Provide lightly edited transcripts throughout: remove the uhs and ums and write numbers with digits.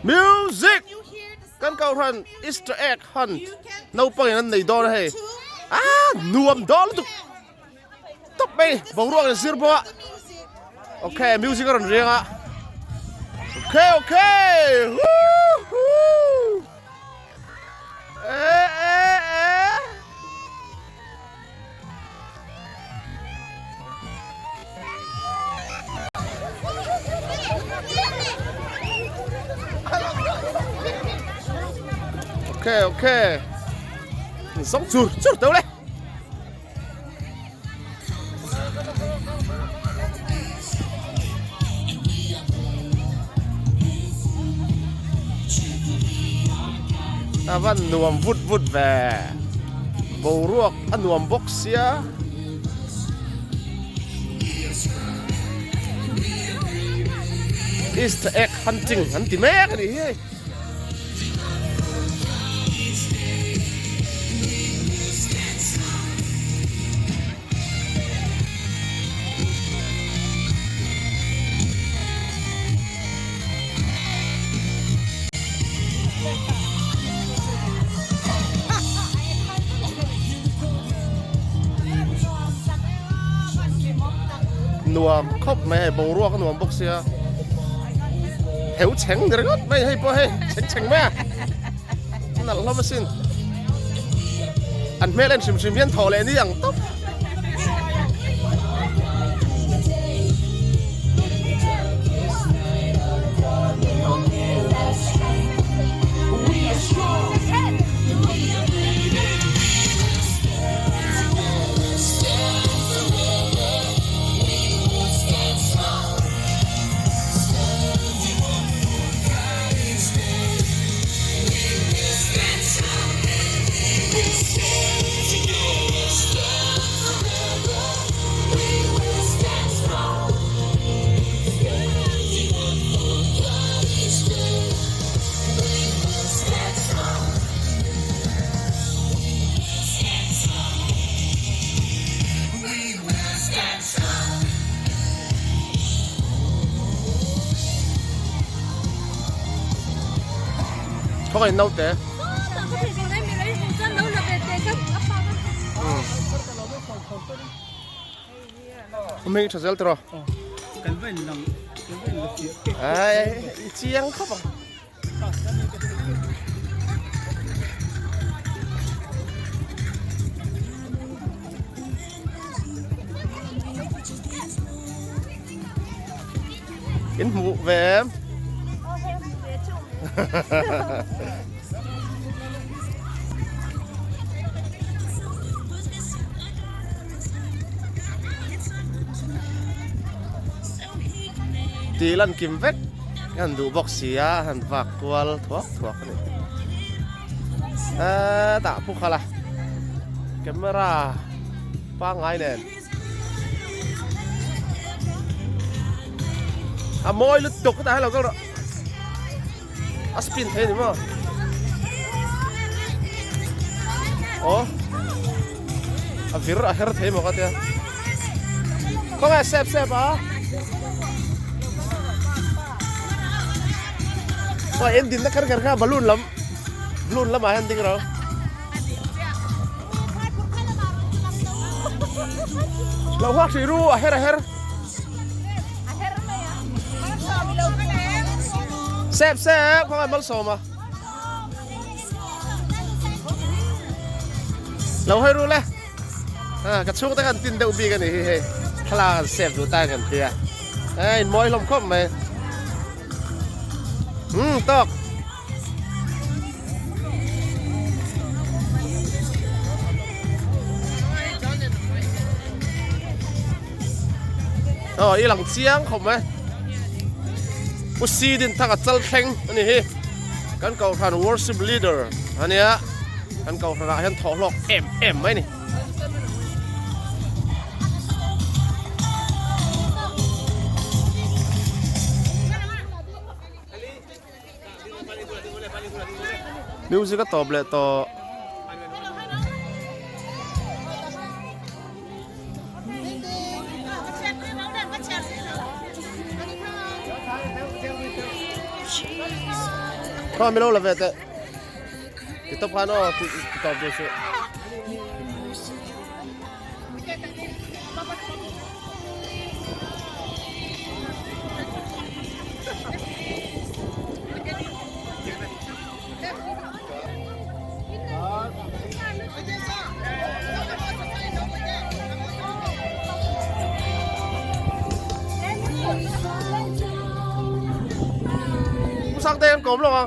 Music! Kan kohhran Easter egg hunt naupangin an nei dawn a hei. Ah nuam dawn lutuk tawp mai boruak in zir bawk a. Okay music a rawn riang a. Okay okay! Woohoo! Eh eh eh! Ok ok Giống chur chur teu le A van nuam vut vut ve. Boruak a nuam bawk sia. Easter egg hunting an ti mek a nih hi hei. Nuam khawp mai hei boruak a nuam bawk sia heu chheng ni ringawt mai hei pawh hei chheng chheng mai a nalh hlawm asin an hmel en hrim hrim hian thaw leh ni ang tawp. Khawngaih naute. Hming tha zel tawh. Ai i chiang khawp ang. In hmuh ve em? Tih lan kim vek a han duh bawk si a, a han vak kual thuak thuak a ni. Eee tah phu khalh a, camera pangngai nen. A mawi lutuk tah hian lo kal rawh. A spin thei a ni maw? Aw a vir a her thei maw ka tia. Khawnge sep sep a. Aw en din na kher kher kha balloon lam balloon lamah hian ding ro. Lo huak hrih ru a her a her. Sep sep khawngaih malsawm a. Lo hawi ru le. Ka chhungte khan tin deuh bik a ni hi hei. Thlalak an sep duh ta kan tia. A in mawi hlawm khawp mai. Um tawk. Aw i lang chiang khawp mai Pu Si din thak a chal thleng a ni hi kan kohhran worship leader a nia kan kohhran ah hian thawh hlawk em em mai a ni. Music a tawp leh tawh. Khaw milo la ve teh. Ti tawp khan aw ti tawp duh suh. Sang te an kawm lo a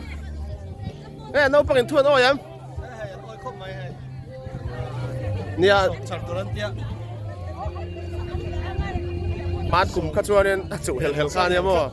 e naupang in thu an awi em nia hman kum kha chuanin a chuh hel hel kha ania maw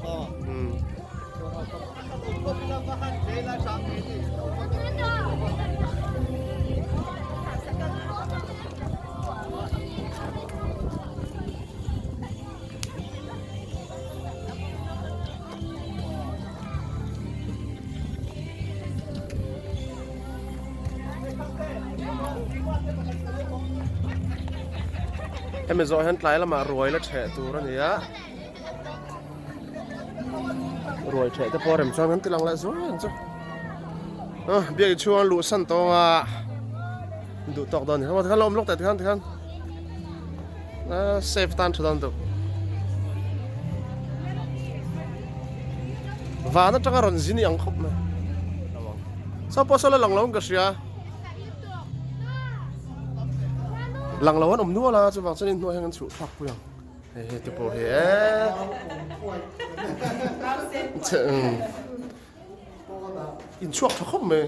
Hemi zawh hian tlai lamah ruai la ṭheh tur a ni a. Ruai ṭheh te pawh rem chuan kan ti lang leh zuai ang chu. Biak chhung a luh san tawng a duh tawk dawn a ni. Tikhan la awm lawk teh tikhan tikhan safe tan tha dawn deuh. Van atanga rawn zin i ang khawp mai. Saw pawh saw la lang lo in ka hria. Lang lo an awm nual a chuvang chuan inhnuai hian kan chhuh thlak pui ang. Hei hei te pawh hi e. In chhuak tha khawp mai.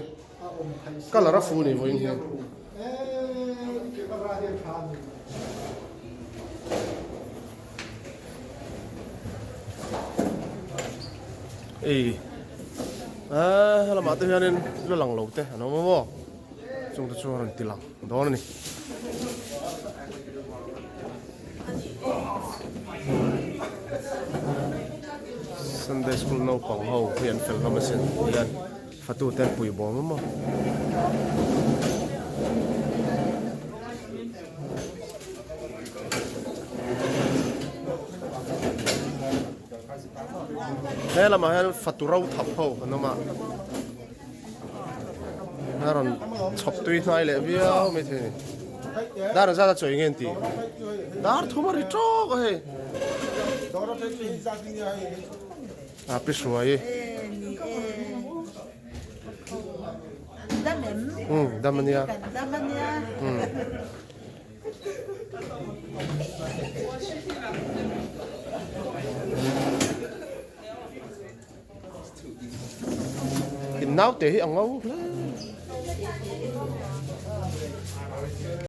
Colour a fu ni vawiin hian. Ei a helamah te hianin la lang lo te an awm a maw chung te chu a rawn ti lang dawn a ni. Sunday school naupang ho hi an fel hlawm asin hian fatu te an pui bawm a maw. He lamah hian fatu ro thap ho an awm a a rawn chhawp tui hnai leh viau mai thei a ni dar zat a chawi nge an tih dar thum a ri tawk a hei a pi hruai umm dam ania umm. In naute hi a ngo hle.